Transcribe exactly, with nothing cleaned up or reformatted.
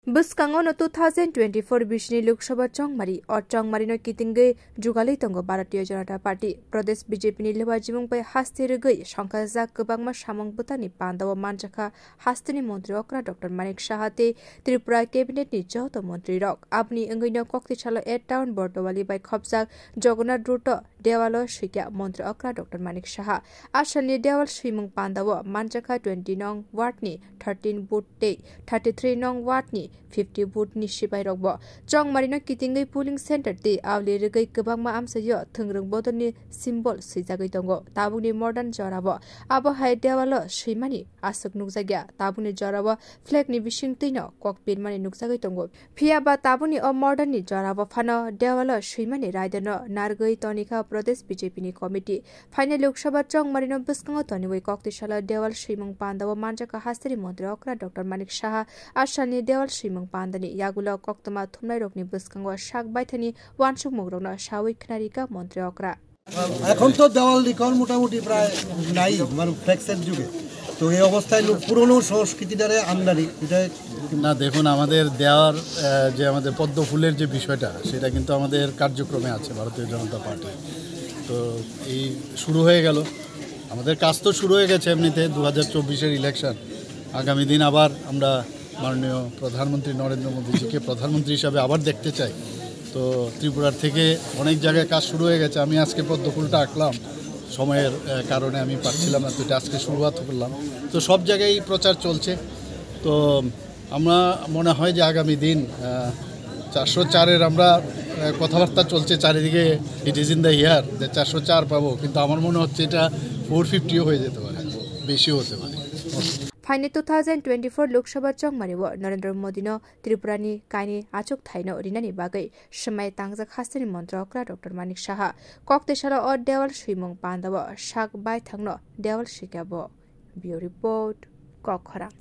Bwskango no two thousand twenty-four bisini Lok Sabha chongmari, o chongmari no kitingwi jugalwi tongo Bharatiya Janata Party. Pradesh B J P ni leba jimung bai haste rwgwi songkhajak kwbangma samung bwtani pandao manjakha hasteni montri okra Doctor Manik Saha tei Tripura cabinet ni joto montri rok. Aboni wngwi no kokti salo eight town Bordowali bai khopjak Jagannath Road o dewalo swikya montri okra Doctor Manik Saha. Asalni dewal swimung pandao manjakha twenty nong ward ni thirteen booth tei thirty three nong ward ni fifty booth ni sipai rokbo. Chongmari no kitingwi polling center tei auli rwgwi kwbangma amchaio thwngrwng bodol ni symbol swijagwi tongo. Tabukni modern jorao abo hai dewalo swimani aswk nukjakya. Tabukni jorao flag ni bisingtwi no kok pirmani nukjagwi tongo. Phiya ba tabukni o modern ni jorao phano dewalo swimani raida no narwgwi tonikha Pradesh B J P ni committee. Phainai Lok Sabha chongmari no bwskango toniwi kokti salo dewal swimung pandao manjakha hasteni montri okra Doctor Manik Saha. Asalni dewal swimung pandani yagulo koktwma thumnai rokni bwskango sak baithani wansukmung rokno sawi khnarikha montri okra. এখন তো দেওয়াল লিখন মোটামুটি প্রায় নাই, মানে ফ্লেক্সের যুগে। তো এই অবস্থায় লোক পুরনো সংস্কৃতিটারে আমদানি, এটা না, দেখুন, আমাদের দেওয়ার, আহ, যে আমাদের পদ্ম ফুলের যে বিষয়টা, সেটা কিন্তু আমাদের কার্যক্রমে আছে ভারতীয় জনতা পার্টি। তো এই শুরু হয়ে গেল, আমাদের কাজ তো শুরু হয়ে গেছে এমনিতে, দু হাজার চব্বিশের ইলেকশন। আগামী দিন আবার আমরা মাননীয় প্রধানমন্ত্রী নরেন্দ্র মোদীজিকে প্রধানমন্ত্রী হিসাবে আবার দেখতে চাই। তো ত্রিপুরার থেকে অনেক জায়গায় কাজ শুরু হয়ে গেছে। আমি আজকে পদ্ম ফুলটা আঁকলাম, সময়ের, আহ, কারণে আমি পারছিলাম না, তো এটা আজকে শুরুয়াত করলাম। তো সব জায়গায় প্রচার চলছে। তো আমরা মনে হয় যে আগামী দিন, আহ, চারশো চারের আমরা, আহ, কথাবার্তা চলছে চারিদিকে, it is in the air, যে চারশো চার পাবো, কিন্তু আমার মনে হচ্ছে এটা ফোর ফিফটিও হয়ে যেতে পারে, বেশিও হতে পারে। Phainai two thousand twenty-four Lok Sabha chongmari o Narendra Modi no Tripura ni kaini achuk thaino rinani bagwi swmai tangjak hasteni montri okra Doctor Manik Saha. Kokti salo o dewal swimung pandao sak baithangno dewal swikya bo. Bureau Report, Kokkhorang.